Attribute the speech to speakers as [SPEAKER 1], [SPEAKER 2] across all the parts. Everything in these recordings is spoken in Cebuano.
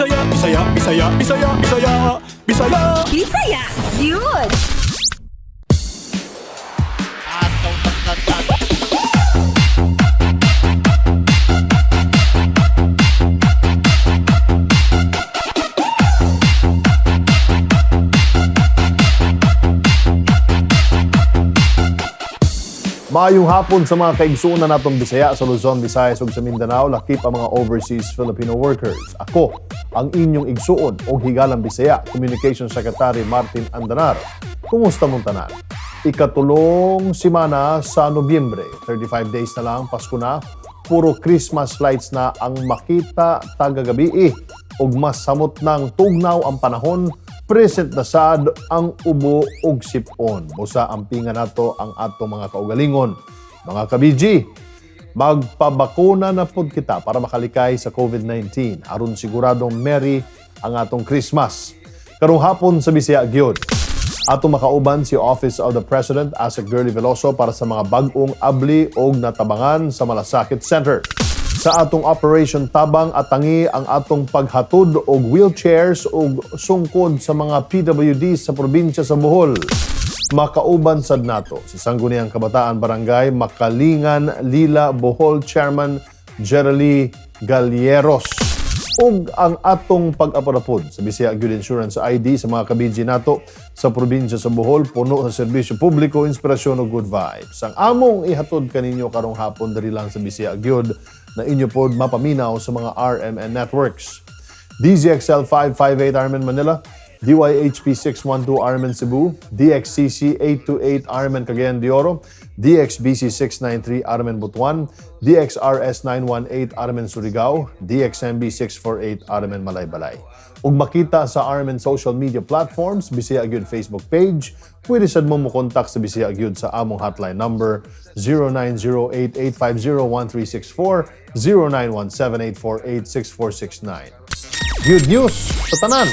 [SPEAKER 1] Bisaya, Bisaya, Bisaya, Bisaya, Bisaya, Bisaya.
[SPEAKER 2] Bisaya, gyud!
[SPEAKER 3] Maayong hapon sa mga kaigsuonan natong Bisaya sa Luzon, Visayas ug sa Mindanao, lakip ang mga overseas Filipino workers. Ako, ang inyong igsuon og higalang Bisaya, Communication Secretary Martin Andanar. Kumusta mong tanan? Ikatulong simana sa Nobyembre, 35 days na lang, Pasko na, puro Christmas lights na ang makita tagagabi ug mas samot ng tugnaw ang panahon, present na sad ang ubo ug sipon. Busa ang pinga nato ang ato mga kaugalingon. Mga kabiji, magpabakuna na pud kita para makalikay sa COVID-19 aron siguradong merry ang atong Christmas. Karong hapon sa Bisaya gyud. Ato makauban si Office of the President Asec Girlie Veloso para sa mga bag-ong abli og natabangan sa Malasakit Center. Sa atong Operation Tabang, atangi ang atong paghatod og wheelchairs ug sungkod sa mga PWD sa probinsya sa Bohol. Makauban sad nato si Sangguniang Kabataan Barangay Makalingan Lila Bohol Chairman Jerely Galleros. Ug ang atong pag-apod-apod sa Bisaya Good Insurance ID sa mga kabiji nato sa probinsya sa Bohol, puno sa serbisyo publiko, inspirasyon ug good vibes. Ang among ihatod kaninyo karong hapon diri lang sa Bisaya Gyud na inyo pod mapaminaw sa mga RMN networks. DZXL 558 RMN Manila, DYHP 612 RMN Cebu, DXCC 828 RMN Cagayan de Oro, DXBC 693 RMN Butuan, DXRS 918 RMN Surigao, DXMB 648 RMN Malaybalay. Ug makita sa RMN social media platforms, Bisaya Gyud Facebook page, pwede sad mo mokontak sa Bisaya Gyud sa among hotline number 0908-850-1364, 0917-848-6469. Good news sa tanan!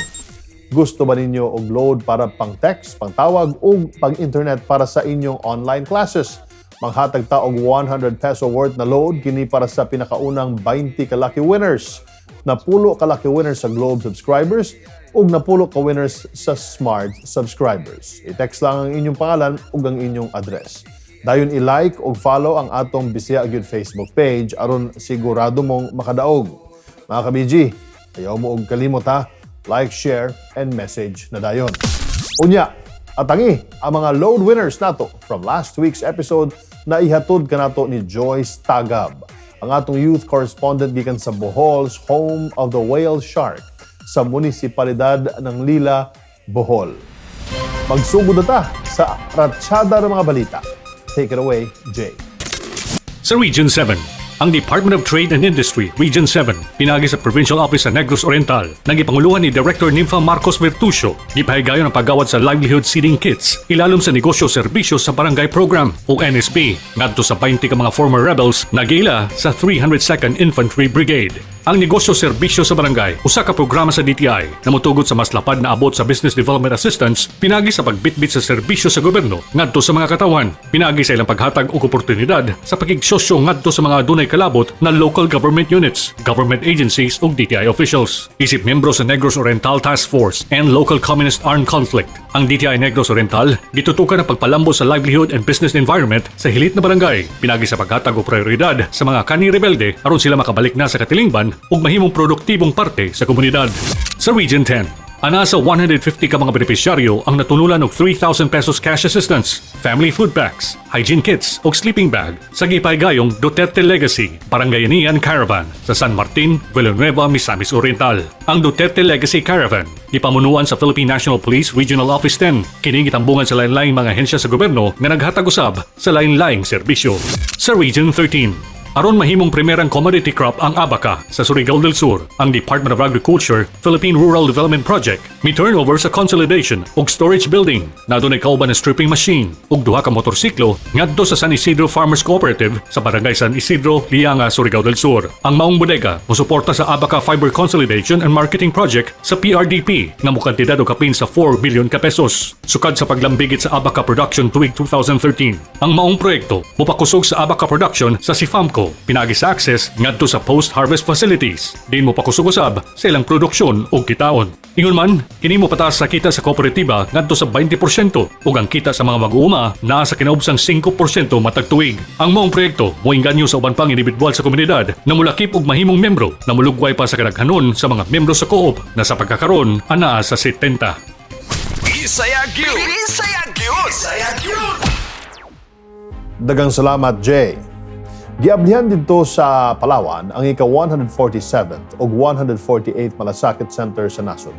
[SPEAKER 3] Gusto ba ninyo og load para pang text, pang tawag ug pang internet para sa inyong online classes? Manghatag ta og 100 peso worth na load kini para sa pinakaunang 20 ka lucky winners. Napulo ka lucky winners sa Globe subscribers ug napulo ka winners sa Smart subscribers. I-text lang ang inyong pangalan ug ang inyong address. Dayon i-like ug follow ang atong Bisaya Gyud Facebook page aron sigurado mong makadaog. Mga ka-BG, ayaw mo og kalimot ha. Like, share, and message na dayon. Unya, atangi ang mga load winners nato from last week's episode na ihatod kanato ni Joyce Tagab, ang atong youth correspondent gikan sa Bohol's home of the whale shark sa munisipalidad ng Lila, Bohol. Magsugod na ta sa ratsyada ng mga balita. Take it away, Jay.
[SPEAKER 4] Sa Region 7, ang Department of Trade and Industry, Region 7, pinagi sa Provincial Office sa Negros Oriental, nagipanguluhan ni Director Nympha Marcos Virtucio, gipahigayon ang paggawad sa Livelihood Seeding Kits, ilalom sa Negosyo Serbisyo sa Barangay Program o NSB, ngadto sa 20 ka mga former rebels nagila sa 302nd Infantry Brigade. Ang Negosyo Serbisyo sa Barangay, usa ka programa sa DTI na motugot sa mas lapad na abot sa business development assistance pinagi sa pagbitbit sa serbisyo sa gobyerno ngadto sa mga katawhan, pinagi sa ilang paghatag og oportunidad sa pakigsosyo ngadto sa mga adunay kalabot na local government units, government agencies ug DTI officials. Isip miyembro sa Negros Oriental Task Force and Local Communist Armed Conflict, ang DTI Negros Oriental gitutukan ang pagpalambo sa livelihood and business environment sa hilit na barangay, pinagi sa paghatag og prioridad sa mga kani rebelde aron sila makabalik na sa katilingban ug mahimong produktibong parte sa komunidad. Sa Region 10, ana sa 150 ka mga benepisyaryo ang natunulan og 3,000 pesos cash assistance, family food packs, hygiene kits ug sleeping bag sa gipahigayong Duterte Legacy Barangayanihan Caravan sa San Martin, Villanueva, Misamis Oriental. Ang Duterte Legacy Caravan gipamunuan sa Philippine National Police Regional Office 10. Kini gitambungan sa lain-laing mga ahensya sa gobyerno nga naghatag usab sa lain-laing serbisyo. Sa Region 13, aron mahimong primerang commodity crop ang abaka sa Surigao del Sur, ang Department of Agriculture, Philippine Rural Development Project, mi turnover sa consolidation ug storage building na adunay kauban na stripping machine ug duha ka motorsiklo ngadto sa San Isidro Farmers Cooperative sa Barangay San Isidro, Lianga, Surigao del Sur. Ang maong bodega mosuporta sa Abaca Fiber Consolidation and Marketing Project sa PRDP nga mokantidad og kapin sa 4 billion ka pesos. Sukad sa paglambigit sa abaca production tuig 2013, ang maong proyekto mopakusog sa abaca production sa Sifamco. proyekto pinaagi sa access ngadto sa post-harvest facilities. Diin mo pakusog usab sa ilang produksyon ug kitaon. Ingon man, kini mo pataas sa kita sa kooperatiba ngadto sa 20% ug ang kita sa mga mag-uuma naa sa kinaubsang 5% matag tuig. Ang maong proyekto moinganyo sa uban pang individual sa komunidad na mulakip og mahimong membro na mulugway pa sa kadaghanon sa mga membro sa co-op na sa pagkakaron anaa sa 70.
[SPEAKER 5] Bisaya gyud. Bisaya gyud. Bisaya gyud.
[SPEAKER 3] Dagang salamat, Jay. Giablihan didto sa Palawan ang ika-147th ug 148th Malasakit Center sa nasod.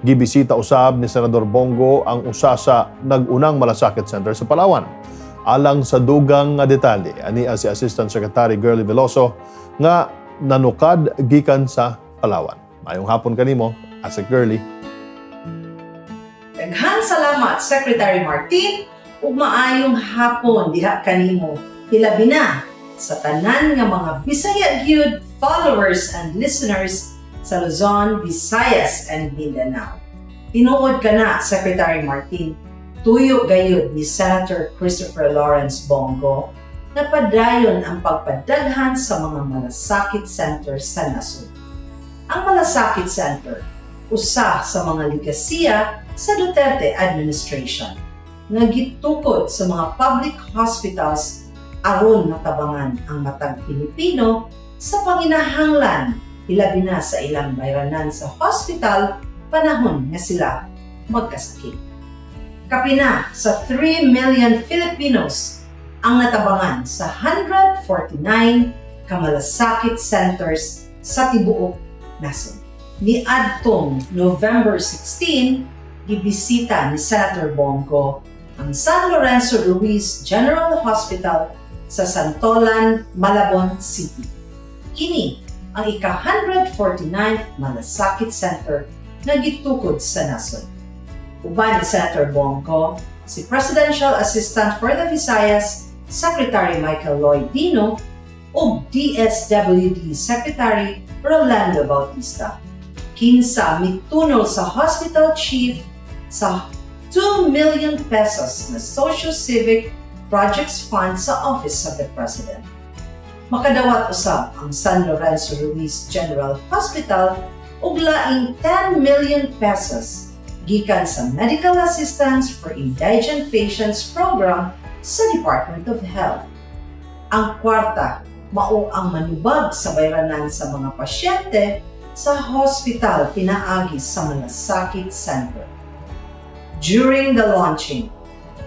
[SPEAKER 3] Gibisita usab ni Senador Bong Go ang usa sa nag-unang Malasakit Center sa Palawan. Alang sa dugang nga detalye, ania si Assistant Secretary Girlie Veloso nga nanukad gikan sa Palawan. Maayong hapon kanimo, Asec Girlie.
[SPEAKER 6] Daghan salamat, Secretary Martin, ug maayong hapon diha kanimo. Hilabi na sa tanan nga mga Bisaya gyud followers and listeners sa Luzon, Visayas and Mindanao. Tinuod ka na, Secretary Martin, tuyo gayud ni Senator Christopher Lawrence Bong Go na padayon ang pagpadaghan sa mga malasakit center sa nasod. Ang Malasakit Center, usa sa mga ligasiya sa Duterte administration nga gitukod sa mga public hospitals aron matabangan ang matag Pilipino sa panginahanglan, hilabi na sa ilang bayranan sa hospital panahon nga sila magkasakit. Kapina sa 3 million Filipinos ang natabangan sa 149 kamalasakit centers sa tibuok nasod. Niadtong November 16, gibisita ni Senator Bong Go ang San Lorenzo Ruiz General Hospital sa Santolan, Malabon City. Kini ang ika-149th Malasakit Center na gitukod sa nasod. Uban ni Senator Bong Go si Presidential Assistant for the Visayas, Secretary Michael Lloyd Dino, ug DSWD Secretary Rolando Bautista. Kinsa mitunol sa hospital chief sa ₱2 million na Socio-Civic Projects Fund sa Office of the President. Makadawat usab ang San Lorenzo Ruiz General Hospital og laing ₱10 million gikan sa Medical Assistance for Indigent Patients Program sa Department of Health. Ang kwarta mao ang manubag sa bayranan sa mga pasyente sa hospital pinaagi sa Malasakit Center. During the launching,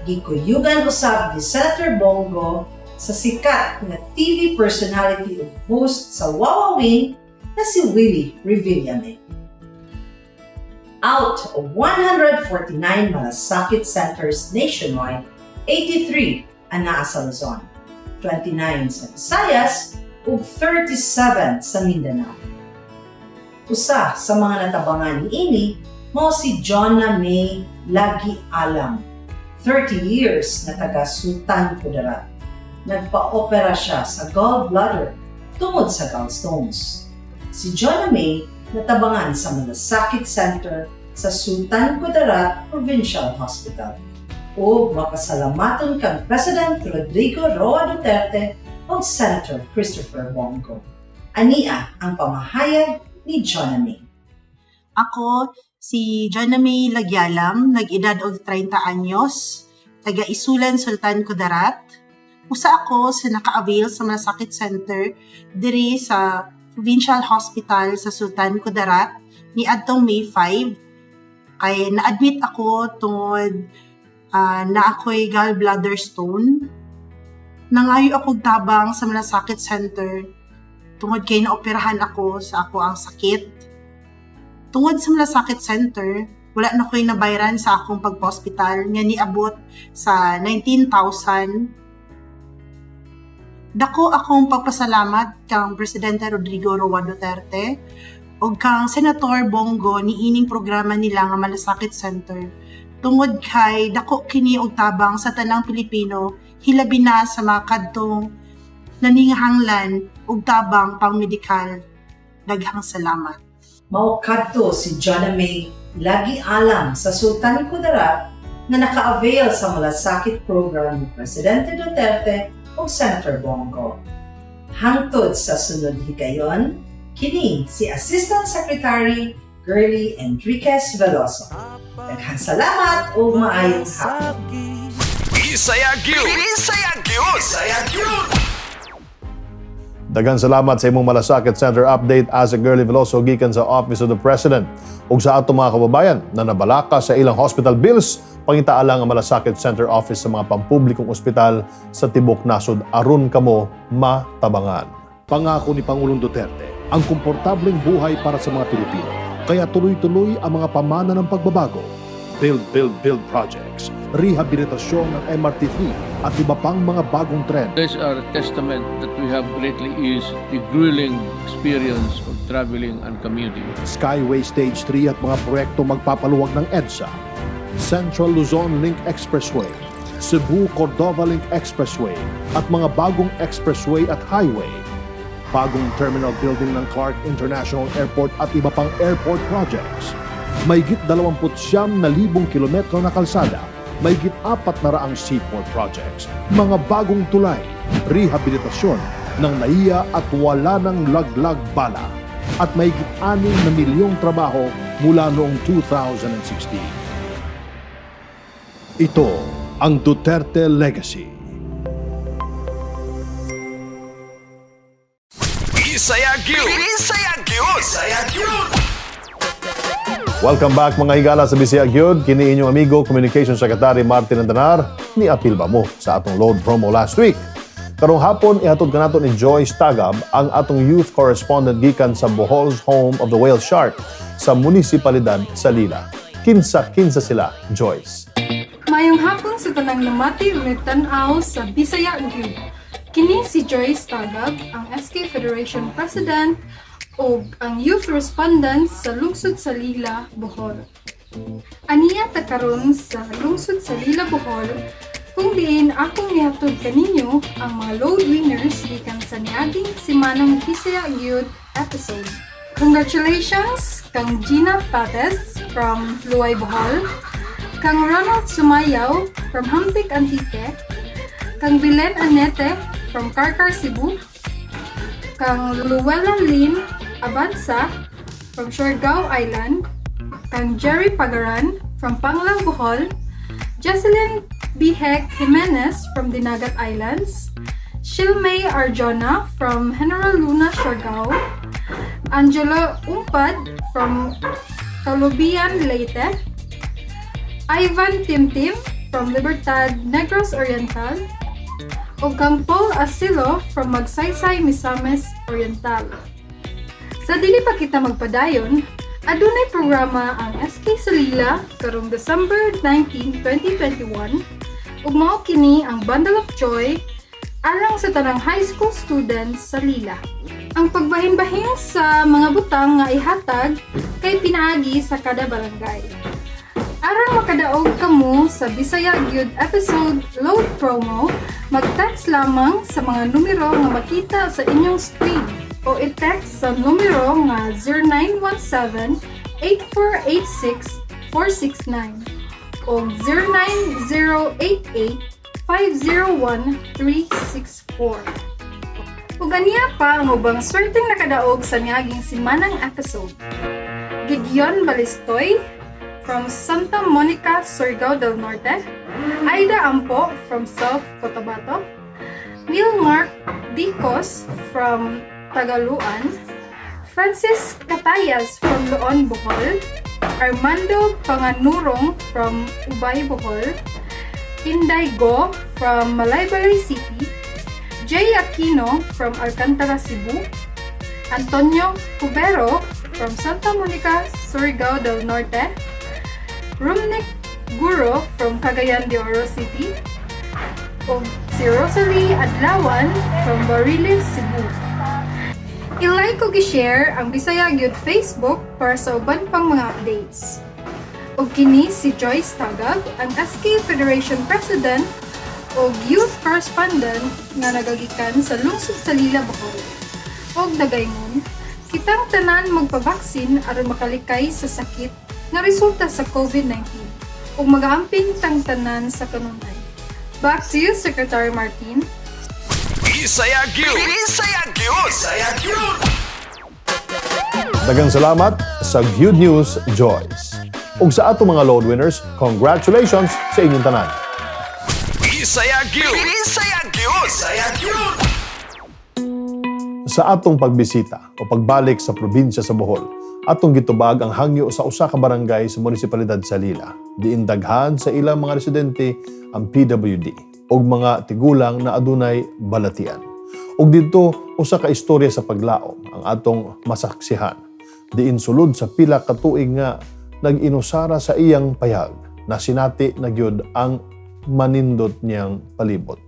[SPEAKER 6] gikuyugan usab ni Senator Bong Go sa sikat nga TV personality ug host sa Wowowin na si Willie Revillame. Out of 149 Malasakit centers nationwide, 83 anaa sa Luzon, 29 sa Visayas ug 37 sa Mindanao. Usa sa mga natabangan niini mao si Jonah May Lagi Alam, 30 years na taga Sultan Kudarat. Nagpa-opera siya sa gallbladder tungod sa gallstones. Si Jonah May natabangan sa Malasakit Center sa Sultan Kudarat Provincial Hospital. Ug mapasalamaton kang President Rodrigo Roa Duterte ug Senator Christopher Bong Go. Ania ang pamahayag ni Jonah May.
[SPEAKER 7] Ako, si Jonah May Lagyalam, nag-edad og 30 anyos, taga Isulan, Sultan Kudarat. Usa ako sa naka-avail sa Malasakit Center diri sa Provincial Hospital sa Sultan Kudarat ni adtong May 5. Kay na-admit ako tungod na ako'y gallbladder stone. Nangayo ako tabang sa Malasakit Center tungod kay naoperahan ako sa akoang sakit. Tungod sa Malasakit Center, wala na ko'y nabayran sa akong pagpa-hospital nga niabot sa 19,000. Dako akong pagpasalamat kang Presidente Rodrigo Roa Duterte ug kang Senator Bong Go niining programa nila nga Malasakit Center tungod kay dako kini og tabang sa tanang Pilipino, hilabi na sa mga kadtong naningahanglan og tabang pangmedikal. Daghang salamat.
[SPEAKER 6] Mao kadto si Jonah May Lagi Alam sa Sultan Kudarat na naka-avail sa Malasakit program ni Presidente Duterte ug Senator Bong Go. Hangtod sa sunod higayon, kini si Assistant Secretary Girlie Enriquez Veloso. Daghang salamat ug maayong hapon.
[SPEAKER 5] Bisaya gyud. Bisaya gyud. Bisaya gyud.
[SPEAKER 3] Daghang salamat sa imong Malasakit Center update, Asec Girlie Veloso, gikan sa Office of the President. Ug sa atong mga kababayan na nabalaka sa ilang hospital bills, pangitaa lang ang Malasakit Center Office sa mga pampublikong ospital sa tibok nasod aron kamo matabangan. Pangako ni Pangulong Duterte ang komportableng buhay para sa mga Pilipino. Kaya tuloy-tuloy ang mga pamana ng pagbabago. Build, build, build projects, rehabilitasyon ng MRT3 at iba pang mga bagong trend.
[SPEAKER 8] These are a testament that we have greatly eased the grueling experience of traveling and commuting.
[SPEAKER 3] Skyway Stage 3 at mga proyekto magpapaluwag ng EDSA, Central Luzon Link Expressway, Cebu-Cordova Link Expressway at mga bagong expressway at highway, bagong terminal building ng Clark International Airport at iba pang airport projects, mahigit 29,000 kilometro na kalsada, mahigit 400 seaport projects, mga bagong tulay, rehabilitasyon ng NAIA at wala ng laglag bala, at mahigit 6 na milyong trabaho mula noong 2016. Ito ang Duterte Legacy.
[SPEAKER 5] Bisaya gyud. Bisaya gyud. Bisaya gyud.
[SPEAKER 3] Welcome back, mga higala sa Bisaya Gyud. Kini inyong amigo, Communication Secretary Martin Andanar, ni apil ba mo sa atong load promo last week. Karong hapon, ihatod kanato ni Joyce Tagab, ang atong youth correspondent gikan sa Bohol's Home of the Whale Shark sa munisipalidad sa Lila. Kinsa-kinsa sila, Joyce?
[SPEAKER 9] Mayong hapon sa tanang namati ug nagtan-aw sa Bisaya Gyud. Kini si Joyce Tagab, ang SK Federation President ug ang Youth Respondent sa Lungsod sa Lila, Bohol. Aniya ta karon sa Lungsod sa Lila, Bohol, kung diin akong nihatod kaninyo ang mga load winners gikan sa niaging simanang Bisaya Gyud episode. Congratulations kang Gina Pates from Luay, Bohol, kang Ronald Sumayaw from Hamtic, Antique, kang Belen Anete from Carcar, Cebu, kang Luella Lynn Abansa from Siargao Island, kang Jerry Pagaran from Panglao, Bohol, Jocelyn Bihek Jimenez from Dinagat Islands, Shilmay Arjona from General Luna, Siargao, Angelo Umpad from Calubian, Leyte, Ivan Timtim from Libertad, Negros Oriental, ug kang Paul Asilo from Magsaysay, Misamis Oriental. Sa dili pa kita magpadayon, adunay programa ang SK Salila karong December 19, 2021 ug mao kini ang Bundle of Joy alang sa tanang high school students sa Lila. Ang pagbahin-bahin sa mga butang nga ihatag kay pinaagi sa kada barangay. Aron makadaog kamo sa Bisaya Gyud episode load promo, mag-text lamang sa mga numero nga makita sa inyong screen o i-text sa numero nga 0917 8486 469 o 09088 501 364. Ug aniya pa ang ubang swerteng nakadaog sa niaging simanang episode. Gideon Balistoy from Santa Monica, Surigao del Norte, Aida Ampo from South Cotabato, Neil Mark Dicos from Tagaluan, Francis Catayas from Loon, Bohol, Armando Panganurong from Ubay, Bohol, Inday Go from Malaybalay City, Jay Aquino from Alcantara, Cebu, Antonio Cubero from Santa Monica, Surigao del Norte, Rumnik Guro from Cagayan de Oro City, ug si Rosalie Adlawan from Barili, Cebu. I-like ug i-share ang Bisaya Gyud Facebook para sa uban pang mga updates. Ug kini si Joyce Tagab, ang SK Federation President ug Youth Correspondent nga nagagikan sa Lungsod sa Lila, Bohol. Og nagaingon, kitang tanan magpabaksin aron makalikay sa sakit nga resulta sa COVID-19 ug magaamping tang tanan sa kanunay. Back to you, Secretary Martin.
[SPEAKER 5] Bisaya gyud. Bisaya gyud. Bisaya gyud.
[SPEAKER 3] Daghang salamat sa Good News, Joyce. Ug sa ato mga load winners, congratulations sa inyong tanan.
[SPEAKER 5] Bisaya gyud. Bisaya gyud. Bisaya gyud.
[SPEAKER 3] Sa atong pagbisita o pagbalik sa probinsya sa Bohol, atong gitubag ang hangyo sa usa ka barangay sa munisipalidad sa Lila. Diin daghan sa ilang mga residente ang PWD ug mga tigulang na adunay balatian. Ug didto usa ka istorya sa paglaom ang atong masaksihan. Diin sulod sa pila ka tuig nga nag-inusara sa iyang payag na sinati na gyud ang manindot niyang palibot.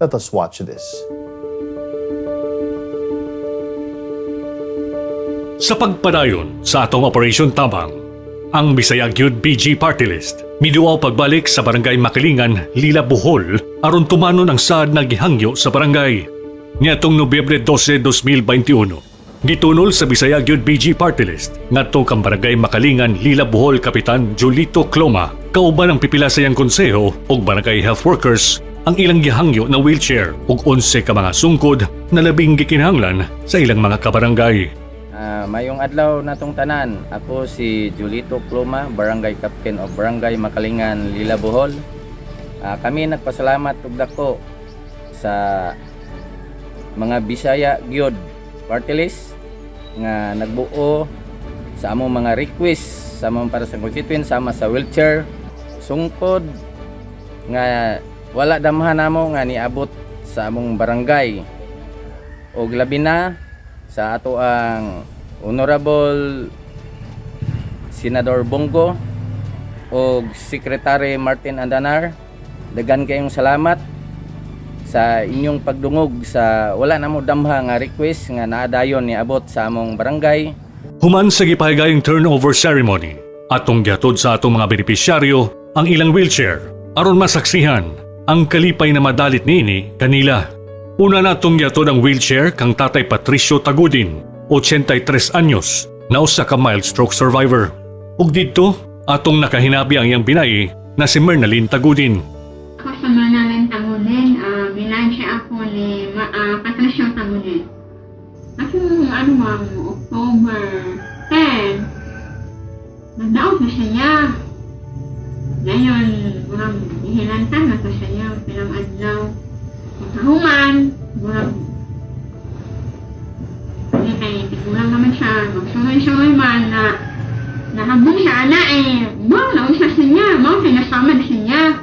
[SPEAKER 3] Let us watch this.
[SPEAKER 4] Sa pagpadayon sa atong Operation Tabang, ang Bisaya Gyud BG Party List miduaw pagbalik sa Barangay Makilingan, Lila, Bohol aron tumanon ang saad na gihangyo sa barangay. Niadtong Nobyembre 12, 2021, gitunol sa Bisaya Gyud BG Party List ngadto kang Barangay Makalingan, Lila, Bohol, Kapitan Julito Cloma kauban ang pipila sa iyang konseho ug barangay health workers ang ilang gihangyo na wheelchair ug 11 ka mga sungkod na labing gikinahanglan sa ilang mga kabarangay.
[SPEAKER 10] Mayong adlaw natong tanan. Ako si Julito Cloma, Barangay Captain of Barangay Makalingan, Lila, Bohol. Kami nagpasalamat og dako sa mga Bisaya gyud party list nga nagbuo sa among mga request sa among para sa constituent sama sa wheelchair, sungkod nga wala damhan namo nga niabot sa among barangay, og labi na sa ato ang Honorable Senador Bong Go og Secretary Martin Andanar. Daghan kayong salamat sa inyong pagdungog sa wala namo damha nga request nga naadayon niabot sa among barangay.
[SPEAKER 4] Human sa gipahigayong turnover ceremony, atong gihatod sa atong mga benepisyaryo ang ilang wheelchair aron masaksihan ang kalipay na madalit niini kanila. Una natong gihatod ang wheelchair kang Tatay Patricio Tagudin, 83 anyos, na usa ka mild stroke survivor. Ug didto, atong nakahinabi ang iyang binay na si Mernaline Tagudin.
[SPEAKER 11] Ako sa Manalin Tagudin, binansya ako ni Patricio Tagudin. Ako, ano ma'am, October 10, nagdaog na siya. Ngayon, murag, ihilantan na to siya, pilang adlaw. Pagkahuman, murag, hindi kay tigulang naman siya, magsuroy-suroy man na nahabong siya ana eh, mao na unsa siya, mao pinasamad siya.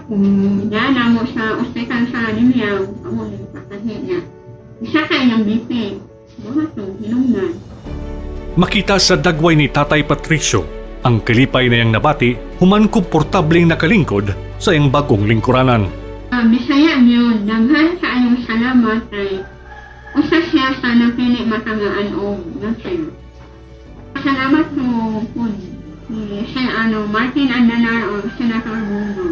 [SPEAKER 11] Na namo sa ospital sa Limiaw, amo ni patahi niya. Isa ka iyang BP. Mga to, hinungnan.
[SPEAKER 4] Makita sa dagway ni Tatay Patricio ang kalipay na iyang nabati human komportableng nakalingkod sa iyang bagong lingkuranan.
[SPEAKER 11] Bisaya yun, daghan kaayong salamat kay usa siya sa napili matagaan og wheelchair. Salamat mo po ni Sir ano, Martin Andanar o Senator Bong Go.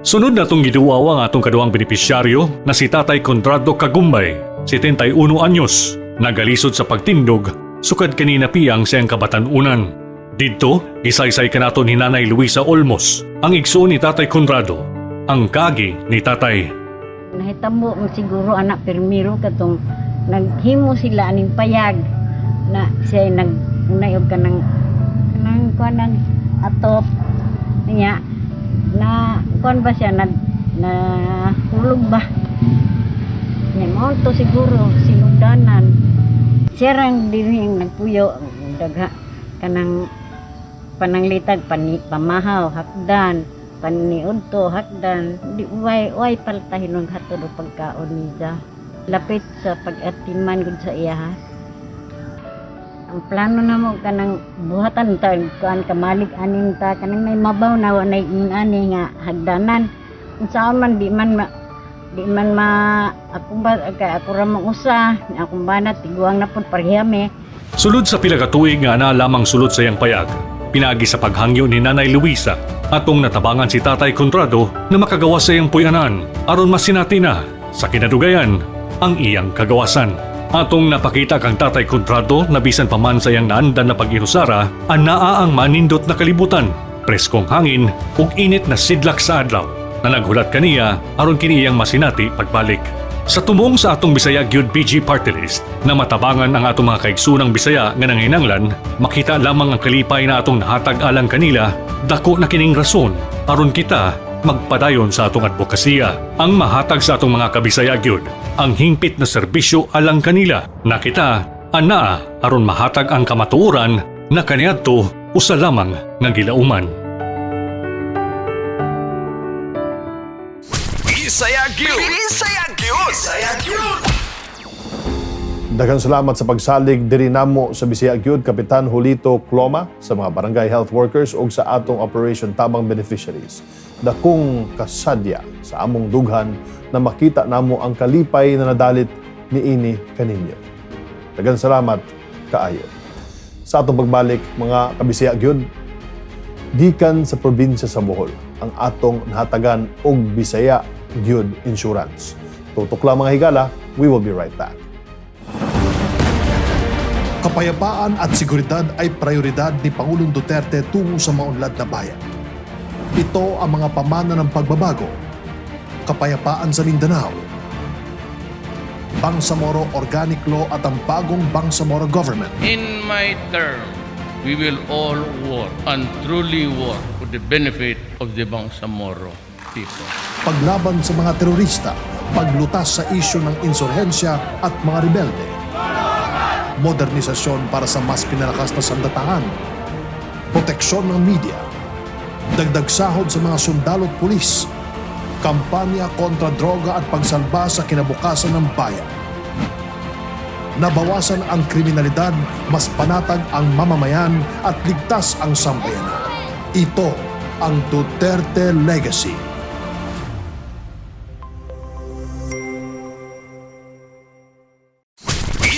[SPEAKER 4] Sunod na itong giduaw ang atong kaduhang benepisyaryo na si Tatay Conrado Kagumbay, 71 anyos, nagalisod sa pagtindog, sukad kanina piyang siyang kabatanunan. Didto, isaysay kanato ni Nanay Luisa Olmos, ang igsoon ni Tatay Conrado, ang kagi ni Tatay.
[SPEAKER 12] Nahitabo mo siguro anak pirmiro katong naghimo sila aning payag na siya nag unay og kanang kanang kuan nag atop niya na kuan ba siya na na hulog ba niya mao to siguro sinugdanan siya rang dinhi ang nagpuyo dagha kanang pananglitag pani pamahaw hakdan paniudto hakdan di way way paltahin og hatod og pagkaon niya lapit sa pag-atiman gud sa iya ha. Ang plano namo kanang buhatan ta kuan kamalig aning ta kanang may mabaw na wa nay ani nga hagdanan unsaon man di man ma akong ba kay ako ra mang usa akong bana tiguang na pud parehame.
[SPEAKER 4] Sulod sa pila ka tuig nga ana lamang sulod sa iyang payag, pinagi sa paghangyo ni Nanay Luisa, atong natabangan si Tatay Conrado na makagawa sa iyang puyanan aron masinati na sa kinadugayan ang iyang kagawasan. Atong napakita kang Tatay Conrado na bisan pa man sa iyang naandan na pag-inusara, anaa ang manindot na kalibutan, preskong hangin ug init na sidlak sa adlaw na naghulat kaniya aron kini iyang masinati pagbalik. Sa tumong sa atong Bisaya Gyud BG Party List na matabangan ang atong mga kaigsunang Bisaya nga nanginanglan, makita lamang ang kalipay na atong nahatag alang kanila, dako na kining rason aron kita magpadayon sa atong advokasya. Ang mahatag sa atong mga kabisaya gyud, ang hingpit na serbisyo alang kanila na kita anaa aron mahatag ang kamatuoran na kaniadto usa lamang nga gilauman.
[SPEAKER 5] Bisaya Gyud. Bisaya Gyud. Bisaya Gyud.
[SPEAKER 3] Daghang salamat sa pagsalig diri namo sa Bisaya gyud, Kapitan Julito Cloma, sa mga barangay health workers ug sa atong Operation Tabang beneficiaries. Dakong kasadya sa among dughan na makita namo ang kalipay na nadalit niini kaninyo. Daghang salamat kaayo. Sa atong pagbalik, mga kabisaya gyud, gikan sa probinsya sa Bohol ang atong nahatagan og Bisaya gyud Insurance. Tutok lang, mga higala, we will be right back.
[SPEAKER 13] Kapayapaan at seguridad ay prioridad ni Pangulong Duterte tungo sa maunlad na bayan. Ito ang mga pamana ng pagbabago. Kapayapaan sa Mindanao, Bangsamoro Organic Law at ang bagong Bangsamoro Government.
[SPEAKER 8] In my term, we will all work and truly work for the benefit of the Bangsamoro people.
[SPEAKER 13] Paglaban sa mga terorista, paglutas sa isyu ng insurhensya at mga rebelde. Modernisasyon para sa mas pinalakas na sandatahan. Proteksyon ng media. Dagdag sahod sa mga sundalo at pulis. Kampanya kontra droga at pagsalba sa kinabukasan ng bayan. Nabawasan ang kriminalidad, mas panatag ang mamamayan at ligtas ang sambayanan. Ito ang Duterte Legacy.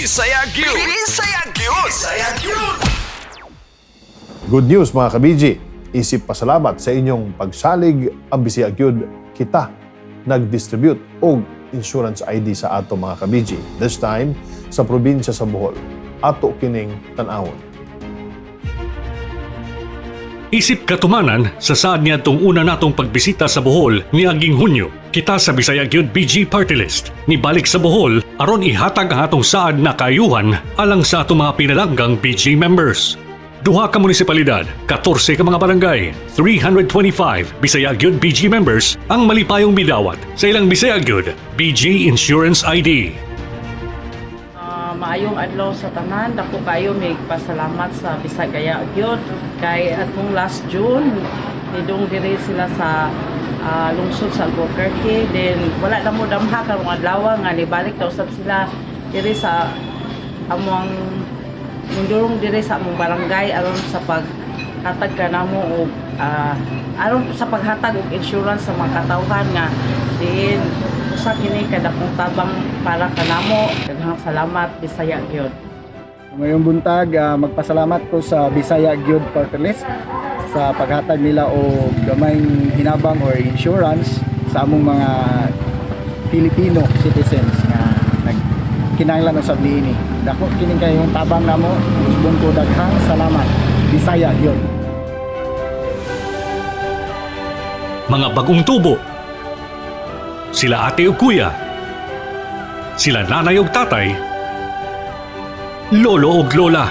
[SPEAKER 5] Bisaya Gyud. Bisaya Gyud. Bisaya Gyud.
[SPEAKER 3] Good news, mga kabiji. Isip pasalamat sa inyong pagsalig ang Bisaya gyud, kita nag-distribute og insurance ID sa ato, mga kabiji. This time sa probinsya sa Bohol. Ato kining tan-awon.
[SPEAKER 4] Isip katumanan sa saad niadtong una natong pagbisita sa Bohol niaging Hunyo, kita sa Bisaya Gyud BG Party List nibalik sa Bohol aron ihatag ang atong saad na kaayuhan alang sa atong mga pinalanggang BG members. Duha ka munisipalidad, 14 ka mga barangay, 325 Bisaya Gyud BG members ang malipayong midawat sa ilang Bisaya Gyud BG Insurance ID.
[SPEAKER 14] Maayong adlaw sa tanan. Dako kayo may pasalamat sa Bisaya gyud kay atong last June nidung diri sila sa lungsod sa Albuquerque, then wala na mo damha karong adlaw nga nibalik daw usab sila diri sa among mundurong diri sa among barangay aron sa paghatag kanamo og aron sa paghatag og insurance sa mga katawhan nga diin usa kini kadakong tabang para kanamo. Daghang salamat, Bisaya gyud.
[SPEAKER 15] Ngayong buntag, magpasalamat ko sa Bisaya Gyud Party List sa paghatag nila og gamayng hinabang or insurance sa among mga Filipino citizens nga nagkinahanglan usab niini. Dako kining kayong tabang namo. Usbong ko, daghang salamat, Bisaya Gyud.
[SPEAKER 4] Mga bagong tubo, sila ate ug kuya, sila nanay ug tatay, lolo ug lola.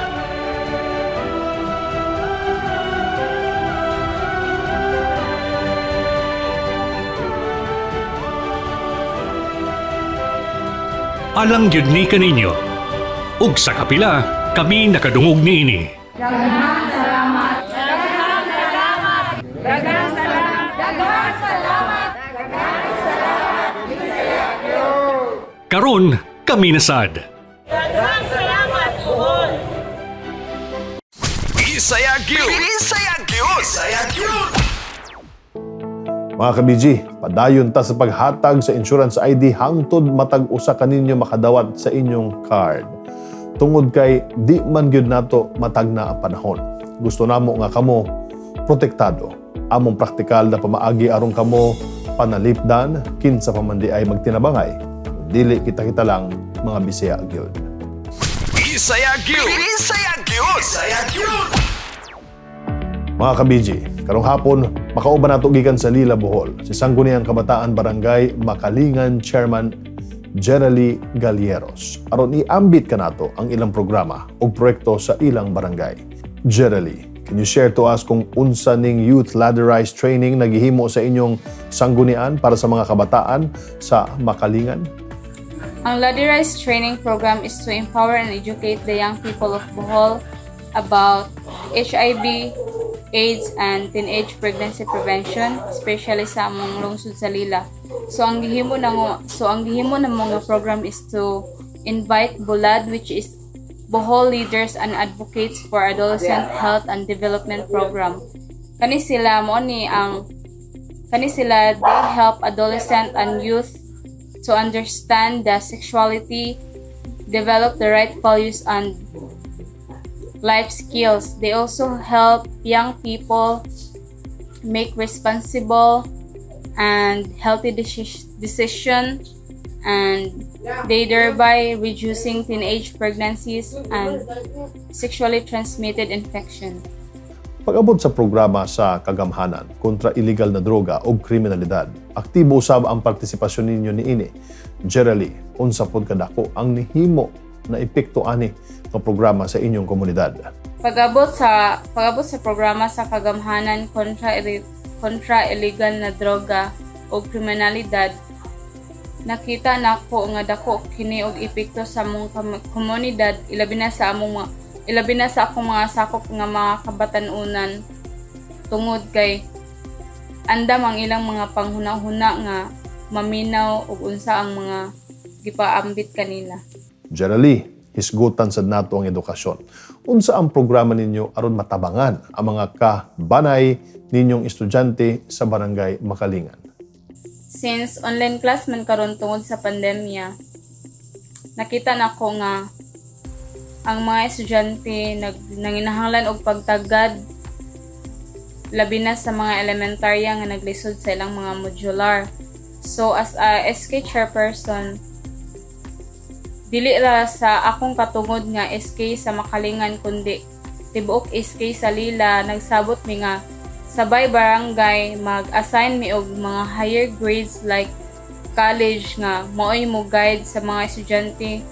[SPEAKER 4] Alang gyud ni kaninyo. Ug sa kapila, kami nakadungog niini.
[SPEAKER 2] Daghang salamat. Daghang salamat. Daghang salamat. Daghang salamat. Daghang salamat.
[SPEAKER 4] Karon, kami na sad.
[SPEAKER 2] Daghang salamat, Bohol.
[SPEAKER 5] Bisaya Gyud. Bisaya Gyud. Bisaya Gyud.
[SPEAKER 3] Mga ka-BG, padayon ta sa paghatag sa insurance ID hangtod matag usa kaninyo makadawat sa inyong card. Tungod kay di man gyud nato matagna ang panahon. Gusto namo nga kamo protektado. Among praktikal na pamaagi aron kamo panalipdan kinsa pa man diay magtinabangay. Dili kita-kita lang, mga Bisaya gyud.
[SPEAKER 5] Bisaya Gyud. Bisaya Gyud. Bisaya Gyud.
[SPEAKER 3] Mga ka-BG, karong hapon, makauban nato gikan sa Lila, Bohol, si Sangguniang Kabataan Barangay Makalingan Chairman Jeraly Galleros, aron iambit kanato ang ilang programa ug proyekto sa ilang barangay. Jeraly, can you share to us kung unsa ning youth ladderized training nagihimo sa inyong sanggunian para sa mga kabataan sa Makalingan?
[SPEAKER 16] Ang Ladderized Training Program is to empower and educate the young people of Bohol about HIV, AIDS, and teenage pregnancy prevention, especially sa among lungsod sa Lila. So ang gihimo na mga program is to invite BULAD, which is Bohol Leaders and Advocates for Adolescent Health and Development Program. Kani sila mo ni ang kani sila, they help adolescent and youth to understand the sexuality, develop the right values and life skills. They also help young people make responsible and healthy decision and they thereby reducing teenage pregnancies and sexually transmitted infection.
[SPEAKER 3] Pag-abot sa programa sa kagamhanan kontra illegal na droga o kriminalidad, aktibo usab ang partisipasyon ninyo niini. Jeraly, unsa pod kadako ang nihimo na epekto ani nga programa sa inyong komunidad?
[SPEAKER 16] Pag-abot sa programa sa kagamhanan kontra illegal na droga o kriminalidad, nakita nako nga dako kini og epekto sa among komunidad, ilabi na sa akong mga sakop nga mga kabatan-unan, tungod kay andam ang ilang mga panghuna-huna nga maminaw ug unsa ang mga gipaambit kanila.
[SPEAKER 3] Jeraly, hisgutan sad nato ang edukasyon. Unsa ang programa ninyo aron matabangan ang mga kabanay ninyong estudyante sa Barangay Makalingan?
[SPEAKER 16] Since online class man karon tungod sa pandemya, nakita nako nga ang mga estudyante nanginahanglan og pagtagad, labi na sa mga elementarya nga naglisod sa ilang mga modular. So as a SK chairperson, dili ra sa akong katungod nga SK sa Makalingan kundi tibuok SK sa Lila, nagsabot mi nga sabay barangay mag-assign mi og mga higher grades like college nga maoy mo guide sa mga estudyante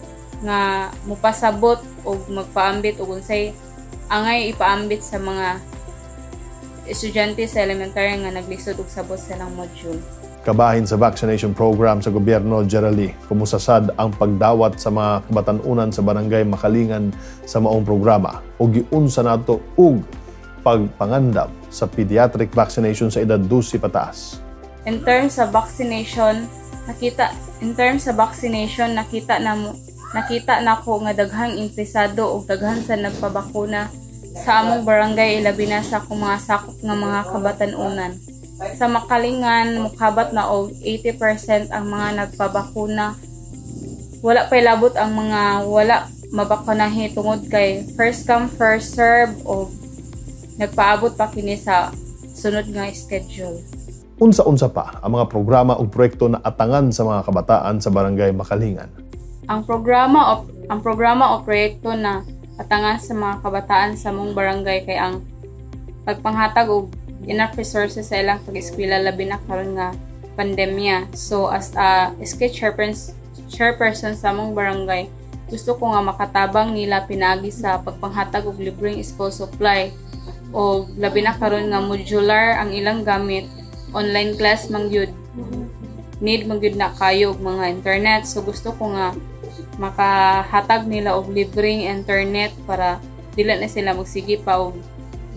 [SPEAKER 16] nga mopasabot og magpaambit og unsay angay ipaambit sa mga estudyante sa elementary nga naglisod og sabot sa ilang module.
[SPEAKER 3] Kabahin sa vaccination program sa gobyerno, Jeraly, kumusta sad ang pagdawat sa mga kabatanunan sa Barangay Makalingan sa maong programa o giunsa nato og pagpangandam sa pediatric vaccination sa edad 12 pataas?
[SPEAKER 16] In terms sa vaccination, nakita nako nga daghang interesado og daghan sa nagpabakuna sa among barangay, ilabi na sa akong mga sakop nga mga kabatan-unan. Sa Makalingan, mukabat na og 80% ang mga nagpabakuna. Wala pa'y labot ang mga wala mabakunahi tungod kay first come first serve o nagpaabot pa kini sa sunod nga schedule.
[SPEAKER 3] Unsa-unsa pa ang mga programa ug proyekto na atangan sa mga kabataan sa Barangay Makalingan?
[SPEAKER 16] Ang programa o proyekto na atangan sa mga kabataan sa among barangay kay ang pagpanghatag og enough resources sa ilang pag-eskwela, labi na karon nga pandemya. So as a SK chairperson sa among barangay, gusto ko nga makatabang nila pinaagi sa pagpanghatag og libreng school supply o labi na karon nga modular ang ilang gamit, online class man gyud, need man gyud na kayo og mga internet. So gusto ko nga makahatag nila og libreng internet para dili na sila magsige pa og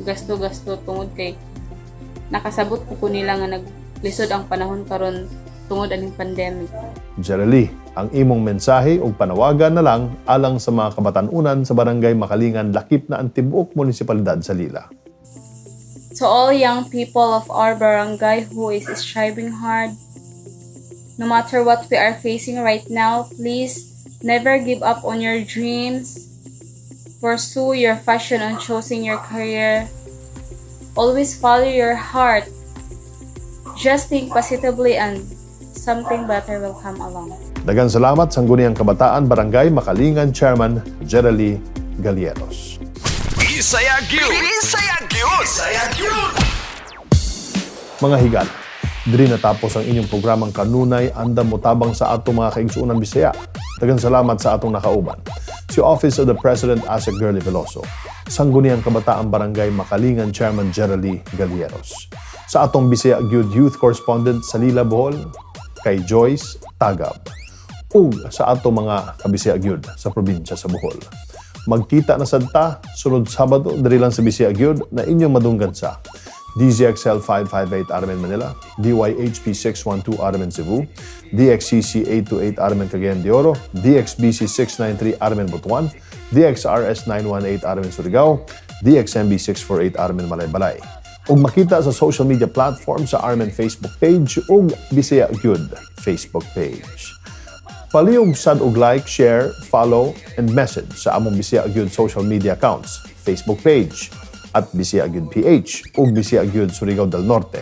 [SPEAKER 16] gasto-gasto, tungod kay nakasabot ko nila nga naglisod ang panahon karon tungod aning pandemic.
[SPEAKER 3] Jeraly, ang imong mensahe ug panawagan na lang alang sa mga kabatanunan sa Barangay Makalingan, lakip na ang tibuok munisipalidad sa Lila.
[SPEAKER 16] To all young people of our barangay who is striving hard, no matter what we are facing right now, please never give up on your dreams. Pursue your passion on choosing your career. Always follow your heart. Just think positively and something better will come along.
[SPEAKER 3] Daghang salamat, Sangguniang Kabataan Barangay Makalingan Chairman Jeraly Galleros.
[SPEAKER 5] Bisaya gyud. Bisaya gyud. Bisaya gyud.
[SPEAKER 3] Mga higala, Diri natapos ang inyong programang kanunay andam motabang sa atong mga kaigsuonan Bisaya. Daghang salamat sa atong nakauban. Si Office of the President Asec Girlie Veloso. Sangguniang Kabataan Barangay Makalingan Chairman Geraldine Galieros. Sa atong Bisaya Gyud Youth Correspondent sa Lila Bohol, kay Joyce Tagab. Ug sa atong mga kabisaya gyud sa probinsya sa Bohol. Magkita na sad ta sunod Sabado diri lang sa Bisaya Gyud na inyong madunggan sa DZXL 558 RMN Manila, DYHP 612 RMN Cebu, DXCC 828 RMN Cagayan de Oro, DXBC 693 RMN Butuan, DXRS 918 RMN Surigao, DXMB 648 RMN Malaybalay. Ug makita sa social media platform sa RMN Facebook page ug Bisaya Gyud Facebook page. Palihog sad og like, share, follow, and message sa among Bisaya Gyud social media accounts, Facebook page @BisayaGyudPH ug Bisaya Gyud Surigao del Norte,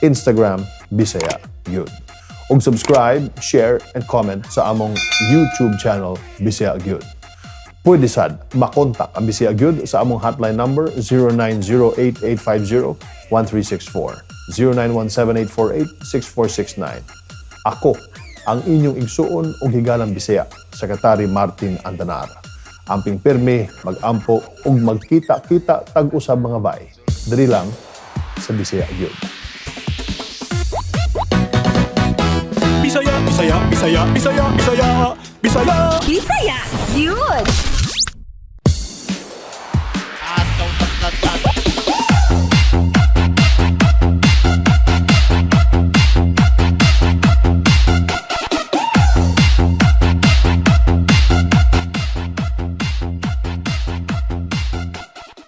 [SPEAKER 3] Instagram Bisaya Gyud. Ug subscribe, share, and comment sa among YouTube channel Bisaya Gyud. Pwede sad makontak ang Bisaya Gyud sa among hotline number 0908-850-1364, 0917-848-6469. Ako, ang inyong igsuon ug higalang Bisaya, Secretary Martin Andanar. Amping pirmi, magampo ug magkita-kita tag-usab, mga bay. Diri lang sa Bisaya Gyud.
[SPEAKER 1] Bisaya, Bisaya, Bisaya, Bisaya, Bisaya, Bisaya.
[SPEAKER 2] Bisaya Gyud!